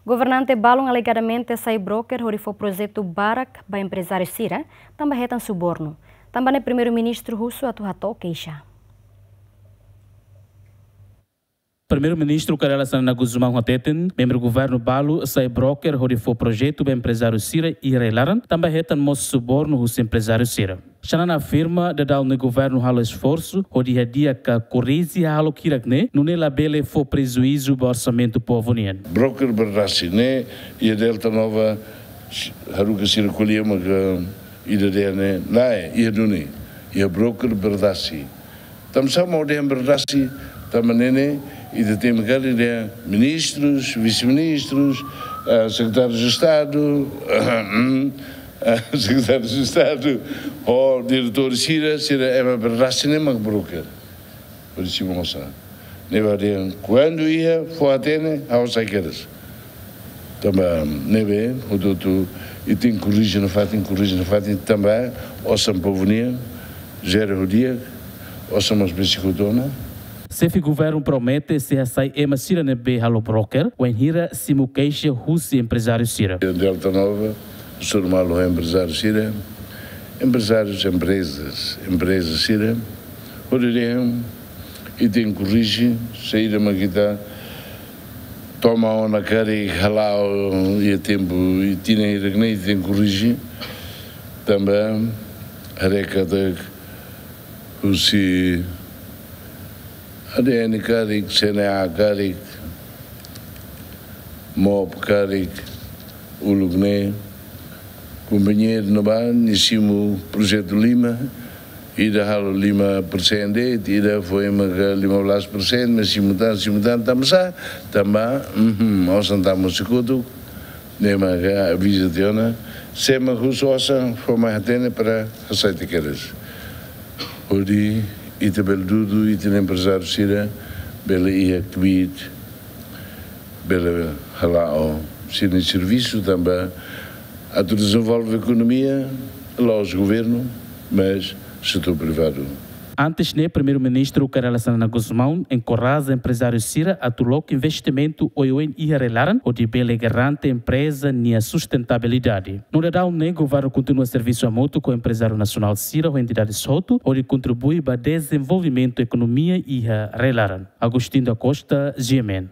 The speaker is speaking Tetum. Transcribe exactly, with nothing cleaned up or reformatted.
Governante balun alegadamente sai broker hodi fó projetu barak ba emprezáriu sira, tanba hetan subornu. Tanba ne'e Primeiru-Ministru husu atu hato'o keixa. Primeiru-Ministru Kay Rala Xanana Gusmão hateten, membru governu balu sai broker hodi fó projetu ba emprezáriu sira iha rai-laran, tanba hetan mós subornu husi emprezáriu sira. Xanana afirma, daudaun ne'e governu halo esforsu hodi hadi'a ka korrije hahalok hirak ne'e, nune'e labele fó prejuízu ba orsamentu povu nian. Broker berdasi ne'e iha Delta Nova, haruka sira ko'alia maka ida dehan ne'e, lae, iha duni, iha broker berdasi. Tanba sá mak dehan berdasi, tanba ne'e ne'e, ita temi karik dehan ministrus, vise-ministrus, ah, sekretárius de Estadu, ah, sekretárius de Estadu, ho diretór sira, sira ema berdasi ne'e mak broker. Por isso, moça, ne'ebé dehan, kuandu iha, fó hatene, ha'u sai kedas. Tanba ne'ebé, hotu-hotu, ita tenke korrije nafatin, korrije nafatin, tanba osan povu nian, jere ho di'ak, osan mós besik hotu ona. Xefe governu promete sei hasai ema sira ne'ebé halo broker, wainhira simu keixa husi emprezáriu sira. Delta Nova, suru malu emprezáriu sira, emprezárius, emprezas, empreza sira, hodi dehan, ita tenke korrije, saida mak ita toma ona karik hala'o iha tempu, iha tinan hirak ne'e ita tenke korrije, tanba haree katak husi A D N karik, C N A karik, MOP karik, uluk ne'e, kompañia ne'ebá, nia simu projetu lima, ida halo lima persen de'it, ida foin maka lima belas persen, maibé simu tan, simu tan, tanba sá, tanba, mhm, osan tama husi kotuk, ne'e maka aviza tiha ona, sé mak husu osan, fó mai hatene para hasai tiha kedas. Hodi ita bele dudu, ita-nia emprezáriu sira, bele iha kbiit, bele hala'o sira-nia servisu tanba atu dezenvolve ekonomia, la'ós governu, mas setór privadu. Antes ne'e, Primeiru-Ministru Kay Rala Xanana Gusmão enkoraja emprezáriu sira atu loke investimentu oioin iha rai-laran, hodi bele garante empreza nia sustentabilidade. No daudaun ne'e, governu kontinua servisu hamutuk ho emprezáriu nasionál sira ho entidades hotu, hodi kontribui ba dezenvolvimentu ekonomia iha rai-laran. Agostinho da Costa, G M N.